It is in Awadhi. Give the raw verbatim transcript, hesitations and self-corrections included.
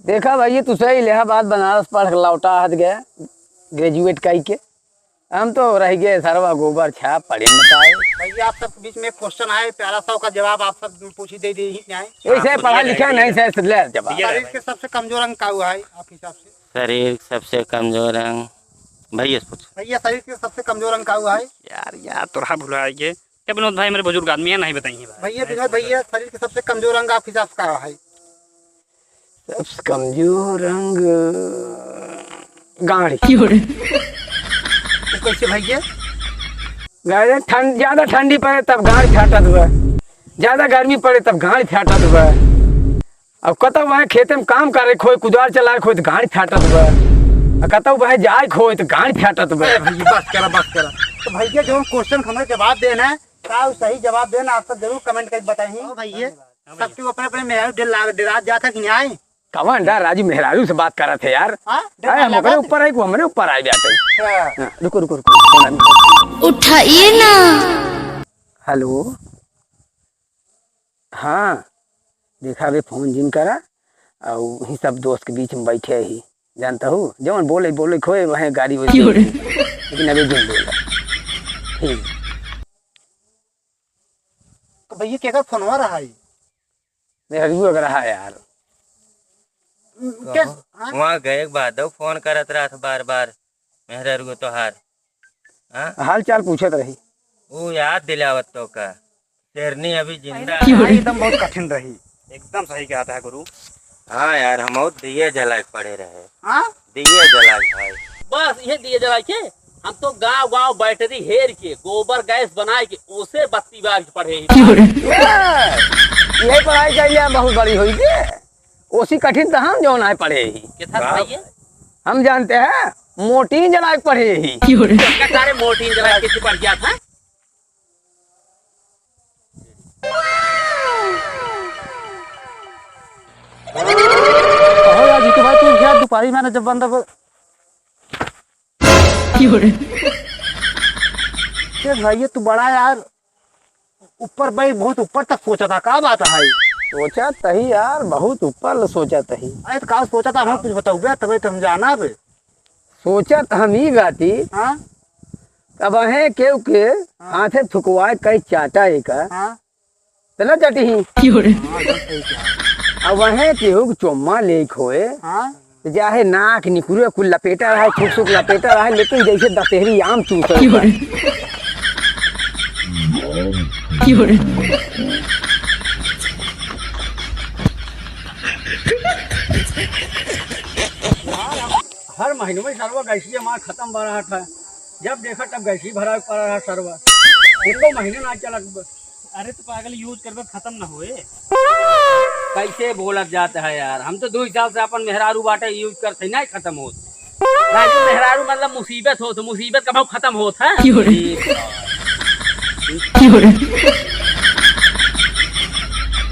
देखा भइया, तू सही इलाहाबाद बनारस पढ़ के लौटा हत गया, graduate कई के। हम तो रह गए सरवा गोबर छाप, पढ़े न पाए। भइया, आप सबके बीच में एक question है, प्यारा सा, ओका जवाब आप सब पूछी दे दे ही जाए। ऐसे हाँ, पढ़ा लिखा नहीं, सही से ले जवाब। शरीर के सबसे कमजोर अंग का हुआ है आप हिसाब से? शरीर के सबसे कमजोर अंग, भइया से पूछ। भइया, शरीर के सबसे कमजोर अंग का हुआ है? यार, यार, तोरा भुला गए। क्या विनोद भाई, मेरे बुजुर्ग आदमी है, नहीं बताइए भाई। भइया, विनोद भइया, शरीर के सबसे कमजोर अंग आप हिसाब से का है? सबसे कमजोर अंग गाड़ी। क्यों रे? वो कैसे भइया? गाड़ी ठंड, ज्यादा ठंडी पड़े तब गाड़ी फाटत बा, ज्यादा गर्मी पड़े तब गाड़ी फाटत बा। अब कतौ वह खेते में काम करे खोए, कुदार चलाए खोए तो गाड़ी फाटत बा, आ कतौ वह जाए खोए तो गाड़ी फाटत बा। अरे भइया, बस करा, बस करा। तो भइया, जो question हमें जवाब देना है, का उ सही जवाब देना, आप सब जरूर comment करके बताइए। ओ भइया, सबके ऊपर अपने मेहरारू डर लाग, डरात जात है कि नहीं? कवन डर राजू, मेहरारू से बात करत है यार। हाँ? डर अरे, हम लागत ओकरे है? ऊपर है कि हमरे ऊपर आए जाते हैं। अच्छा। हाँ, रुको, रुको, रुको, फोन आ गया। उठाइए ना। हेलो। हाँ, देखा बे, फोन जिन करा, और वही सब दोस्त के बीच में बैठे ही, जानता हूँ, जवन बोले, बोले खोए, वहीं गाड़ी वही क्यों रे? लेकिन अबे जिन बोला। ठीक। तो भइया, केकर फोनवा रहा है? मेहरारू अगर रहा यार। क्या? कहो, हाँ? वहाँ गए के बाद फोन करत रहत बार बार, मेहरारू तोहार। हाँ? हाल चाल पूछत रही। ऊ याद दिलावत तो का, शेरनी अभी जिंदा है। एकदम बहुत कठिन रही। एकदम सही कहत है गुरु। हाँ यार, हम और दिए जला के पड़े रहे। हाँ? दिए जला के भाई। बस इहे दिए जला के हम तो गांव गांव बैटरी हेर के गोबर गैस बनाए के ओसे बत्ती बार के पढ़े ही। क्यों रे? यही पढ़ाई कर लिया, बहुत बड़ी हुई के। ओसी कठिन तो हम जौन आए पढ़े ही। के था भाई ये? हम जानते हैं, मोटीन जला के पढ़े ही। क्यों रे? क्या सारे मोटीन जला के पढ़ गया था? कहो यार जीतू भाई, तू क्या दोपहरी में जब बंद हो- क्यों रे? ए भाई, ये तू बड़ा यार ऊपर भाई, बहुत ऊपर तक सोचा था, का बात है? सोचा तही यार, बहुत ऊपर ल सोचा तही। अरे तो का सोचा था, हम कुछ बताओ बे, तबे तो हम जाना बे। सोचा त हम ई बाती, हाँ? अब अहे केहू के हाँ। हाथे थुकवाए कई चाटा एका, हाँ। त न चटिही। क्यों रे? हाँ, एकदम सही कहा। अब वहे केहू के चोम्मा ले खोए, हाँ। त चाहे नाक निकुरे कुल लपेटा रहे, थुक सुक लपेटा रहे, लेकिन जैसे दशहरी आम चूस क्यों रे? क्यों रे? हर महीने में सरवा गैसिया मार खत्म बा रहा था, जब देखा तब गैसी भरा पड़ा रहा सरवा, एको महीने ना चलत बा। अरे तो पागल, use करबे खत्म ना होए। कैसे बोलत जात है यार, हम तो दुइ साल से अपन मेहरारू बाटे use करते नहीं खत्म होत। राजू मेहरारू मतलब मुसीबत होत, मुसीबत कबहू खत्म होत है? क्यों रे? क्यों रे?